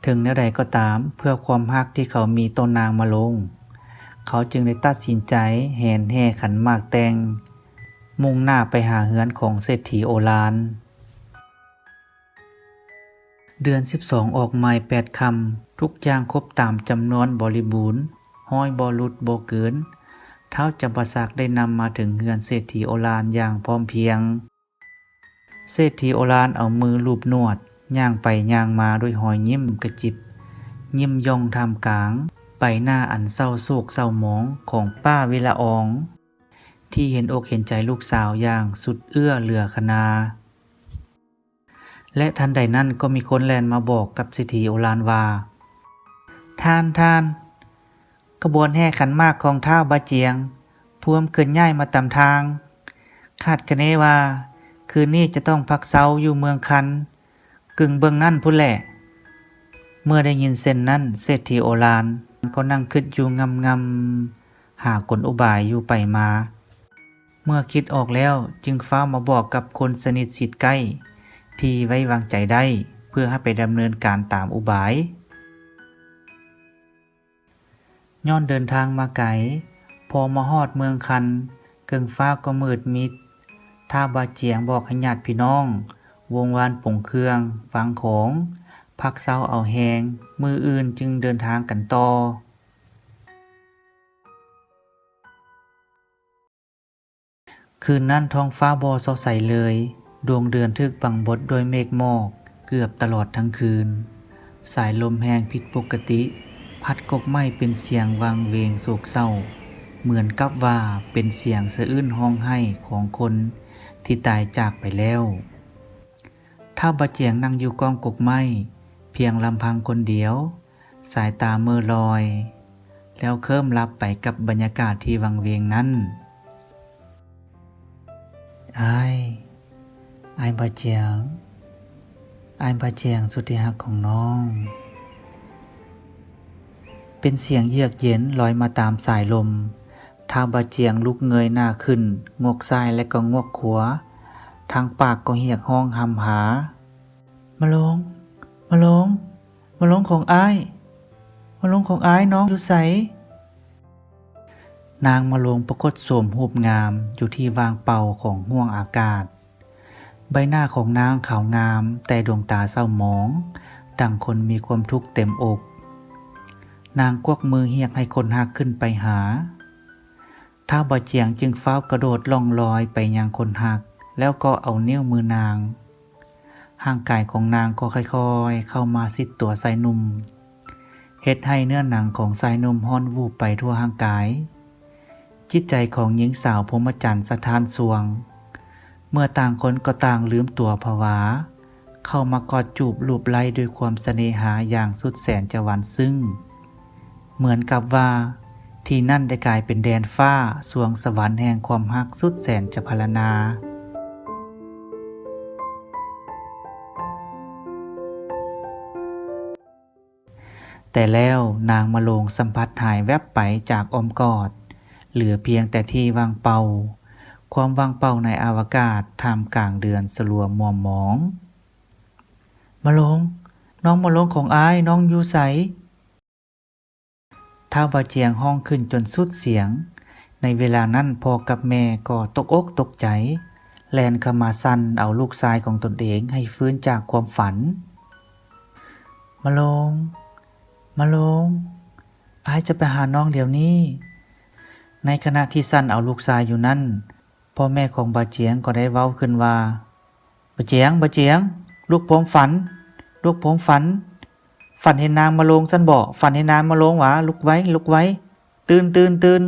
ເຖິງແນວໃດກໍຕາມ, ເພື່ອຄວາມຮັກທີ່ເຂົາມີຕໍ່ນາງມະໂລງ, ເຂົາຈຶ່ງໄດ້ຕັດສິນໃຈແຫ່ນແຫ່ຂັນໝາກແຕ່ງ, ມຸ່ງໜ້າໄປຫາເຮືອນຂອງເສດຖີໂອລານ. ເດືອນສິບສອງອອກໃໝ່ແປດຄ່ຳ, ທຸກຢ່າງຄົບຕາມຈຳນວນບໍລິບູນ, ຮ້ອຍບໍ່ຫຼຸດບໍ່ເກີນ. ທ້າວຈຳປາສັກໄດ້ນຳມາເຖິງເຮືອນເສດຖີໂອລານຢ່າງພ້ອມພຽງ. ເສດຖີໂອລານເອົາມືລູບໜວດ, ຍ່າງໄປຍ່າງມາດ້ວຍຮອຍຍິ້ມກະຈິບ, ຍິ້ມຢ່ອງທ່າມກາງໃບໜ້າອັນເສົ້າໂສກເສົ້າໝອງຂອງປ້າວິລະອອງ ທີ່ເຫັນອົກເຫັນໃຈລູກສາວຢ່າງສຸດເອື້ອເຫຼືອຂະນາ. ແລະ ທັນໃດນັ້ນກໍມີຄົນແລ່ນມາບອກກັບເສດຖີໂອລານວ່າ, ທ່ານ, ທ່ານ, ຂະບວນແຫ່ຂັນໝາກຂອງທ້າວບາຈຽງ ພວມເຄື່ອນຍ້າຍມາຕາມທາງ. ຄາດຄະເນວ່າ ຄືນນີ້ຈະຕ້ອງພັກເຊົາຢູ່ເມືອງຄັນ ກຶ່ງເບື້ອງນັ້ນພຸ້ນແຫຼະ. ເມື່ອໄດ້ຍິນເຊັ່ນນັ້ນ, ເສດຖີໂອລານກໍນັ່ງຄຶດຢູ່ງ່ຳໆ ຫາກົນອຸບາຍຢູ່ໄປມາ. ເມື່ອຄິດອອກແລ້ວຈຶ່ງຟ້າວມາບອກກັບຄົນສະໜິດຊິດໃກ້ທີ່ໄວ້ວາງໃຈໄດ້. ພື່ອໃຫ້ໄປດຳເນີນການຕາມອຸບາຍ. ຍ້ອນເດີນທາງມາໄກ, ພໍມາຮອດເມືອງຄັນ, ເກິ່ງຟ້າກໍມືດມິດ. ທ້າວບາຈຽງບອກໃຫ້ຍາດພີ່ນ້ອງວົງວານປົງເຄື່ອງ, ວາງຂອງ, ພັກເຊົາເອົາແຮງ, ມື້ອື່ນຈຶ່ງເດີນທາງກັນຕໍ່. ຄືນນັ້ນທ້ອງຟ້າບໍ່ສອດໃສເລີຍ, ດວງເດືອນຖືກບັງບົດດ້ວຍເມກໝອກເກືອບຕະຫຼອດທັງຄືນ. ສາຍລົມແຮງຜິດປົກກະຕິ ພັດກົກໄມ້ເປັນສຽງຫວ່າງເວງໂສກເສົ້າ, ເໝືອນກັບວ່າເປັນສຽງສະອື້ນຮ້ອງໄຫ້ຂອງຄົນທີ່ຕາຍຈາກໄປແລ້ວ. ທ້າວບາຈຽງນັ່ງຢູ່ກ້ອງກົກໄມ້ພຽງລຳພັງຄົນດຽວ, ສາຍຕາເມີລອຍ ແລ້ວເຄີມຫຼັບໄປກັບບັນຍາກາດທີ່ວັງເວງນັ້ນ. ອ້າຍ, ອ້າຍບາຈຽງ, ອ້າຍບາຈຽງສຸດທີ່ຮັກຂອງນ້ອງ. ເປັນສຽງເຍືອກເຢັນລອຍມາຕາມສາຍລົມ. ທ້າວບາຈຽງລຸກເງີຍໜ້າຂຶ້ນ, ງົກຊ້າຍແລະກໍງົກຂວາ, ທາງປາກກໍຮຽກຮ້ອງຮ່ຳຫາ. ມະໂລງ, ມະໂລງ, ມະໂລງຂອງອ້າຍ, ມະໂລງຂອງອ້າຍ, ນ້ອງຢູ່ໃສ? ນາງມະໂລງປາກົດໂສມຮູບງາມຢູ່ທີ່ວ່າງເປົ່າຂອງຫ້ວງອາກາດ. ໃບໜ້າຂອງນາງຂາວງາມ, ແຕ່ດວງຕາເສົ້າໝອງ, ດັ່ງຄົນມີຄວາມທຸກເຕັມອົກ. ນາງກວັກມືຮຽກໃຫ້ຄົນຮັກຂຶ້ນໄປຫາ. ທ້າວບາຈຽງຈຶ່ງຟ້າວກະໂດດລ່ອງລອຍໄປຍັງຄົນຮັກ, ແລ້ວກໍເອົານິ້ວມືນາງ. ຮ່າງກາຍຂອງນາງກໍຄ່ອຍໆເຂົ້າມາຊິດຕົວຊາຍໜຸ່ມ, ເຮັດໃຫ້ເນື້ອໜັງຂອງຊາຍໜຸ່ມຮ້ອນວູບໄປທົ່ວຮ່າງກາຍ. ຈິດໃຈຂອງຍິງສາວພົມມະຈັນສະທ້ານຊ່ວງ, ເມື່ອຕ່າງຄົນກໍຕ່າງລືມຕົວຜະວາ, ເຂົ້າມາກອດຈູບລູບໄລ້ດ້ວຍຄວາມສະເໜຫາຢ່າງສຸດແສນຈະຫວານຊຶ້ງ. ເໝືອນກັບວ່າທີ່ນັ້ນໄດ້ກາຍເປັນແດນຟ້າສວງສະຫວັນແຫ່ງຄວາມຮັກສຸດແສນຈະພັນລະນາ. ແຕ່ແລ້ວນາງມະໂລງສຳຜັດຫາຍແວັບໄປຈາກອ້ອມກອດ, ເຫຼືອພຽງແຕ່ທີ່ວ່າງເປົ່າ, ຄວາມວ່າງເປົ່າໃນອະວະກາດ, ທ່າມກາງເດືອນສະລັວມົວມອງ. ມະໂລງ, ນ້ອງມະໂລງຂອງອ້າຍ, ນ້ອງຢູ່ໃສ? ທ້າວບາຈຽງຮ້ອງຂຶ້ນຈົນສຸດສຽງ. ໃນເວລານັ້ນພໍ່ກັບແມ່ກໍຕົກອົກຕົກໃຈ, ແລ່ນເຂົ້າມາສັ່ນເອົາລູກຊາຍຂອງຕົນເອງໃຫ້ຟື້ນຈາກຄວາມຝັນ. ມະໂລງ, ມະໂລງ, ອ້າຍຈະໄປຫານ້ອງດຽວນີ້. ໃນຂະນະທີ່ສັ່ນເອົາລູກຊາຍຢູ່ນັ້ນ, ພໍ່ແມ່ຂອງບາຈຽງກໍໄດ້ເວົ້າຂຶ້ນວ່າ, ບາຈຽງ, ບາຈຽງ, ລູກພວມຝັນ, ລູກພວມຝັນ. ຝັນເຫັນນາງມະໂລງຊັ້ນບໍ? ຝັນເຫັນນາງມະໂລງຫວາ? ລຸກໄວ, ລຸກໄວ, ຕື່ນ, ຕື່ນ, ຕື່ນ.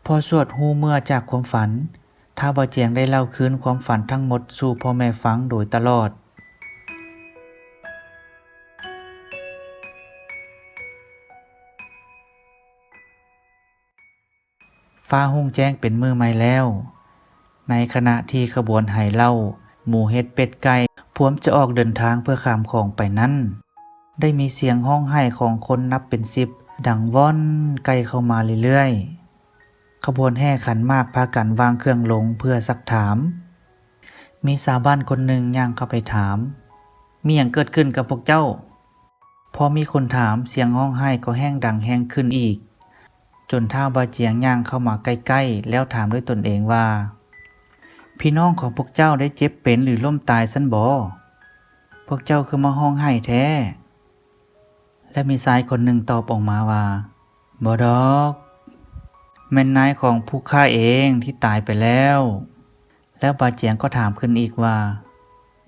ພໍສວດຮູ້ເມື່ອຈາກຄວາມຝັນ, ທ້າວບາຈຽງໄດ້ເລົ່າຄືນຄວາມຝັນທັງໝົດສູ່ພໍ່ແມ່ຟັງໂດຍຕະຫຼອດ. ຟ້າຮຸ່ງແຈ້ງເປັນມື້ໃໝ່ແລ້ວ. ໃນຂະນະທີ່ຂະບວນໄຫເຫຼົ້າ, ໝູເຫັດ, ເປັດ, ໄກ່ ພວມຈະອອກເດີນທາງເພື່ອຂ້າມຂອງໄປນັ້ນ, ໄດ້ມີສຽງຮ້ອງໄຫ້ຂອງຄົນນັບເປັນສິບ ດັງວ່ອນໃກ້ເຂົ້າມາເລື້ອຍໆ. ຂະບວນແຫ່ຂັນໝາກພາກັນວາງເຄື່ອງລົງເພື່ອຊັກຖາມ. ມີຊາວບ້ານຄົນໜຶ່ງຍ່າງເຂົ້າໄປຖາມ, ມີຫຍັງເກີດຂຶ້ນກັບພວກເຈົ້າ? ພໍມີຄົນຖາມ, ສຽງຮ້ອງໄຫ້ກໍແຮ່ງດັງແຮງຂຶ້ນອີກ, ຈົນທ້າວບາຈຽງຍ່າງເຂົ້າມາໃກ້ໆ ແລ້ວຖາມດ້ວຍຕົນເອງວ່າ, ພີ່ນ້ອງຂອງພວກເຈົ້າໄດ້ເຈັບເປັນ ຫຼື ລົ້ມຕາຍຊັ້ນບໍ? ພວກເຈົ້າຄືມາຮ້ອງໄຫ້ແທ້? ແລະ ມີຊາຍຄົນໜຶ່ງຕອບອອກມາວ່າ, ບໍ່ດອກ, ແມ່ນນາຍຂອງພວກຂ້າເອງທີ່ຕາຍໄປແລ້ວ. ແລ້ວບາຈຽງກໍຖາມຂຶ້ນອີກວ່າ,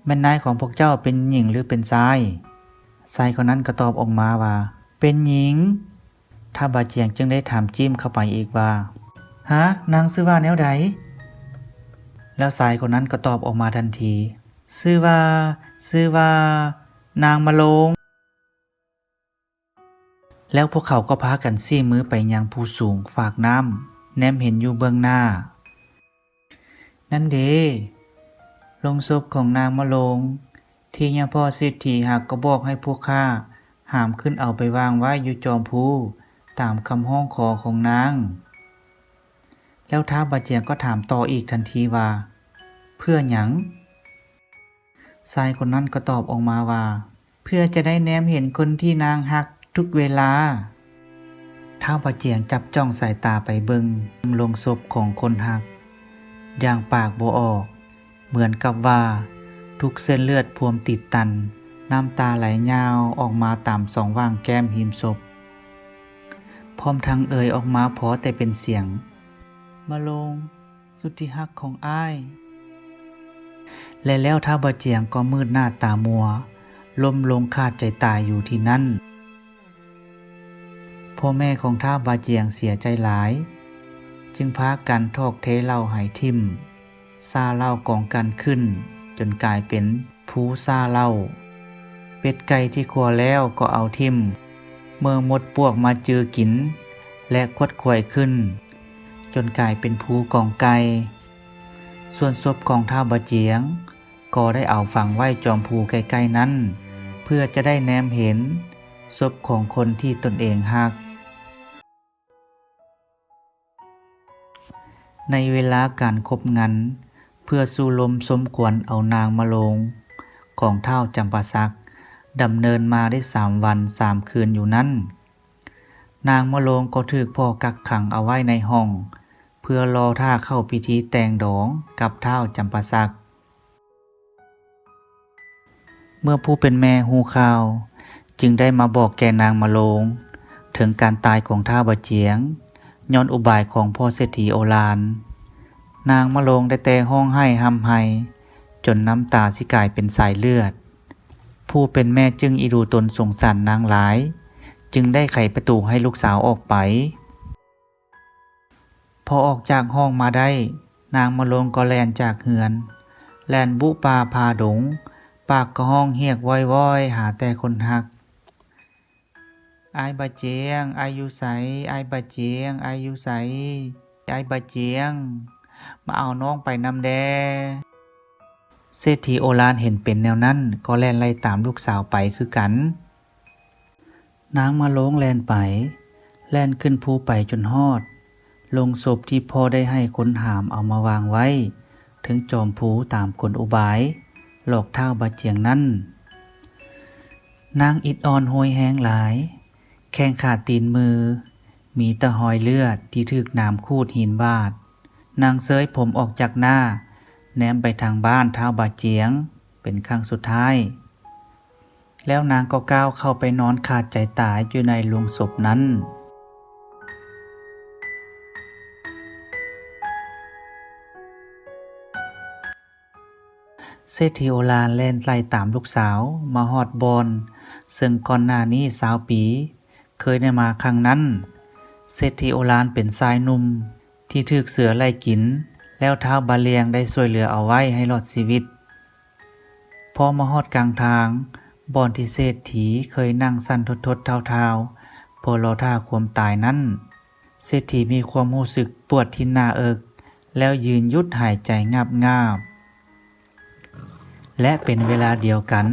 ແມ່ນນາຍຂອງພວກເຈົ້າເປັນຍິງ ຫຼື ເປັນຊາຍ? ຊາຍຄົນນັ້ນກໍຕອບອອກມາວ່າ, ເປັນຍິງ. ທ້າວບາຈຽງຈຶ່ງໄດ້ຖາມຈິ້ມເຂົ້າໄປອີກວ່າ, ຫາ? ນາງຊື່ວ່າແນວໃດ? ແລ້ວຊາຍຄົນນັ້ນກໍຕອບອອກມາທັນທີ, ຊື່ວ່າ, ຊື່ວ່າ ນາງມະໂລງ. ແລ້ວພວກເຂົາກໍພາກັນຊີ້ມືໄປຍັງພູສູງຟາກນ້ຳ ແນມເຫັນຢູ່ເບື້ອງໜ້າ. ນັ້ນເດ ໂລງສົບຂອງນາງມະໂລງ ທີ່ຍາພໍ່ເສດຖີຫາກໍບອກໃຫ້ພວກຂ້າຫາມຂຶ້ນເອົາໄປວາງໄວ້ຢູ່ຈອມພູ ຕາມຄຳຮ້ອງຂໍຂອງນາງ. ແລ້ວທ້າວບາຈຽງກໍຖາມຕໍ່ອີກທັນທີວ່າ, ເພື່ອຫຍັງ? ຊາຍຄົນນັ້ນກໍຕອບອອກມາວ່າ ເພື່ອຈະໄດ້ແນມເຫັນຄົນທີ່ນາງຮັກທຸກເວລາ. ທ້າວບາຈຽງຈັບຈ້ອງສາຍຕາໄປເບິ່ງໂລງສົບຂອງຄົນຮັກ ຢ່າງປາກບໍ່ອອກ, ເໝືອນກັບວ່າທຸກເສັ້ນເລືອດພວມຕີບຕັນ, ນ້ຳຕາໄຫຼຍາວອອກມາຕາມຊ່ອງຫວ່າງແກ້ມຮິມສົບ, ພ້ອມທັງເອີ່ຍອອກມາພໍແຕ່ເປັນສຽງ, ມະໂລງ ສຸດທີ່ຮັກຂອງອ້າຍ. ແລະແລ້ວທ້າວບາຈຽງກໍມືດໜ້າຕາມົວ, ລົ້ມລົງຂາດໃຈຕາຍຢູ່ທີ່ນັ້ນ. ພໍ່ແມ່ຂອງທ້າວບາຈຽງເສຍໃຈຫຼາຍ, ຈຶ່ງພາກັນຖອກເທເຫຼົ້າໃຫ້ຖິ້ມ, ຊ້າເຫຼົ້າກອງກັນຂຶ້ນ ຈົນກາຍເປັນພູຊ້າເຫຼົ້າ. ເປັດໄກ່ທີ່ຂົ້ວແລ້ວກໍເອົາຖິ້ມ, ເມີ່ມົດປວກມາຈື່ກິນ ແລະ ຂວັດຂວາຍຂຶ້ນ ຈົນກາຍເປັນພູກອງໄກ່. ສ່ວນສົບຂອງທ້າວບາຈຽງ ກໍໄດ້ເອົາຝັງໄວ້ຈອມພູໃກ້ໆນັ້ນ ເພື່ອຈະໄດ້ແນມເຫັນສົບຂອງຄົນທີ່ຕົນເອງຮັກ. ໃນເວລາການຄົບງັນ ເພື່ອສູ່ລົມຊົມຄວັນເອົານາງມະໂລງຂອງທ້າວຈຳປາສັກ ດຳເນີນມາໄດ້ສາມວັນສາມຄືນຢູ່ນັ້ນ, ນາງມະໂລງກໍຖືກພໍ່ກັກຂັງເອົາໄວ້ໃນຫ້ອງ ເພື່ອລໍຖ້າເຂົ້າພິທີແຕ່ງດອງກັບທ້າວຈຳປາສັກ. ເມື່ອຜູ້ເປັນແມ່ຮູ້ຂ່າວ ຈຶ່ງໄດ້ມາບອກແກ່ນາງມະໂລງເຖິງການຕາຍຂອງທ້າວບາຈຽງ ຍ້ອນອຸບາຍຂອງພໍ່ເສດຖີໂອລານ. ນາງມະໂລງໄດ້ແຕ່ຮ້ອງໄຫ້ຮ່ຳໄຫ້ ຈົນນ້ຳຕາຊິກາຍເປັນສາຍເລືອດ. ຜູ້ເປັນແມ່ຈຶ່ງອີດູຕົນສົງສານນາງຫຼາຍ, ຈຶ່ງໄດ້ໄຂປະຕູໃຫ້ລູກສາວອອກໄປ. ພໍອອກຈາກຫ້ອງມາໄດ້, ນາງມະໂລງກໍແລ່ນຈາກເຮືອນ, ແລ່ນບຸປ່າຜ່າດົງ, ປາກກໍຮ້ອງຮຽກວອຍໆຫາແຕ່ຄົນຮັກ, ອ້າຍບາຈຽງ, ອ້າຍຢູ່ໃສ? ອ້າຍບາຈຽງ, ອ້າຍຢູ່ໃສ? ອ້າຍບາຈຽງ, ມາເອົານ້ອງໄປນຳແດ່. ເສດຖີໂອລານເຫັນເປັນແນວນັ້ນ ກໍແລ່ນໄລ່ຕາມລູກສາວໄປຄືກັນ. ນາງມະໂລງແລ່ນໄປ, ແລ່ນຂຶ້ນພູໄປຈົນຮອດໂລງສົບທີ່ພໍ່ໄດ້ໃຫ້ຄົນຫາມເອົາມາວາງໄວ້ເທິງຈອມພູຕາມກົນອຸບາຍຫຼອກທ້າວບາຈຽງນັ້ນ. ນາງອິດອອນໂຮຍແຮງຫຼາຍ, ແຂ້ງຂາຕີນມືມີແຕ່ຮອຍເລືອດທີ່ຖືກໜາມຂູດຫີນບາດ. ນາງເຊີຍຜົມອອກຈາກໜ້າ, ແນມໄປທາງບ້ານທ້າວບາຈຽງເປັນຄັ້ງສຸດທ້າຍ. ແລ້ວນາງກໍກ້າວເຂົ້າໄປນອນຂາດໃຈຕາຍຢູ່ໃນໂລງສົບນັ້ນ. ເສດຖີໂອລານແລ່ນໄລ່ຕາມລູກສາວມາຮອດບ່ອນ ເຊິ່ງກ່ອນໜ້ານີ້ຊາວປີເຄີຍໄດ້ມາຄັ້ງນັ້ນ. ເສດຖີໂອລານເປັນຊາຍໜຸ່ມທີ່ຖືກເສືອໄລ່ກິນ ແລ້ວທ້າວບາລຽງໄດ້ຊ່ວຍເຫຼືອເອົາໄວ້ໃຫ້ລອດຊີວິດ. ພໍມາຮອດກາງທາງ, ບ່ອນທີ່ເສດຖີເຄີຍນັ່ງສັ່ນທົດໆທ້າວໆ ເພື່ອລໍຖ້າຄວາມຕາຍນັ້ນ, ເສດຖີມີຄວາມຮູ້ສຶກປວດທີ່ໜ້າເອິກ ແລ້ວຢືນຢຸດຫາຍໃຈງາບໆ. ແລະ ເປັນເວລາດຽວກັນ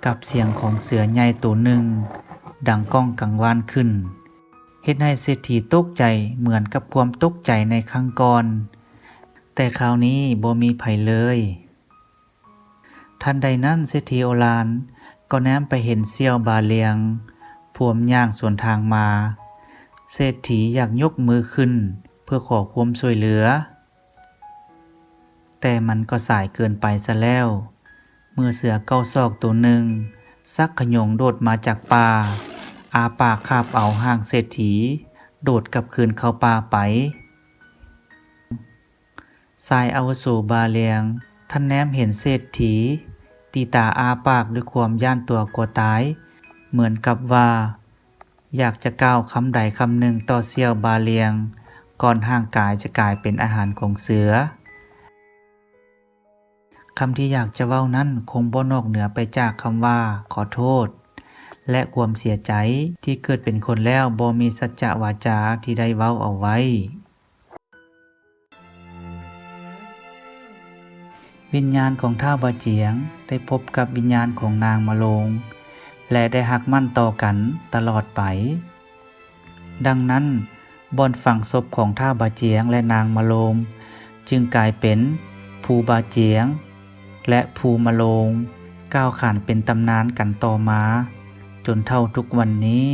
ກັບສຽງຂອງເສືອໃຫຍ່ໂຕໜຶ່ງດັງກ້ອງກັງວານຂຶ້ນ, ເຮັດໃຫ້ເສດຖີຕົກໃຈເໝືອນກັບຄວາມຕົກໃຈໃນຄັ້ງກ່ອນ, ແຕ່ຄາວນີ້ບໍ່ມີໃຜເລີຍ. ທັນໃດນັ້ນ ເສດຖີໂອລານກໍແນມໄປເຫັນສ່ຽວບາລຽງພວມຍ່າງສວນທາງມາ. ເສດຖີຢາກຍົກມືຂຶ້ນເພື່ອຂໍຄວາມຊ່ວຍເຫຼືອ, ແຕ່ມັນກໍສາຍເກີນໄປຊະແລ້ວ, ເມື່ອເສືອເກົ້າສອກໂຕໜຶ່ງສັກຂະຍົງໂດດມາຈາກປ່າ, ອ້າປາກຄາບເອົາຮ່າງເສດຖີໂດດກັບຄືນເຂົ້າປ່າໄປ. ຊາຍອາວຸໂສບາລຽງ ທັນແນມເຫັນເສດຖີ ຕີຕາອ້າປາກດ້ວຍຄວາມຢ້ານຕົວກົວຕາຍ, ເໝືອນກັບວ່າຢາກຈະກ່າວຄຳໃດຄຳໜຶ່ງຕໍ່ສ່ຽວບາລຽງ ກ່ອນຮ່າງກາຍຈະກາຍເປັນອາຫານຂອງເສືອ. ຄຳທີ່ຢາກຈະເວົ້ານັ້ນຄົງບໍ່ນອກເໜືອໄປຈາກຄຳວ່າຂໍໂທດ ແລະ ຄວາມເສຍໃຈທີ່ເກີດເປັນຄົນແລ້ວບໍ່ມີສັດຈະວາຈາທີ່ໄດ້ເວົ້າເອົາໄວ້. ວິນຍານຂອງທ້າວບາຈຽງໄດ້ພົບກັບວິນຍານຂອງນາງມະໂລງ ແລະ ໄດ້ຮັກໝັ້ນຕໍ່ກັນຕະຫຼອດໄປ. ດັ່ງນັ້ນ, ບ່ອນຝັງສົບຂອງທ້າວບາຈຽງ ແລະ ນາງມະໂລງ ຈຶ່ງກາຍເປັນພູບາຈຽງ ແລະ ພູມະໂລງ ກ່າວຂານເປັນຕຳນານກັນຕໍ່ມາ ຈົນເທົ່າທຸກວັນນີ້.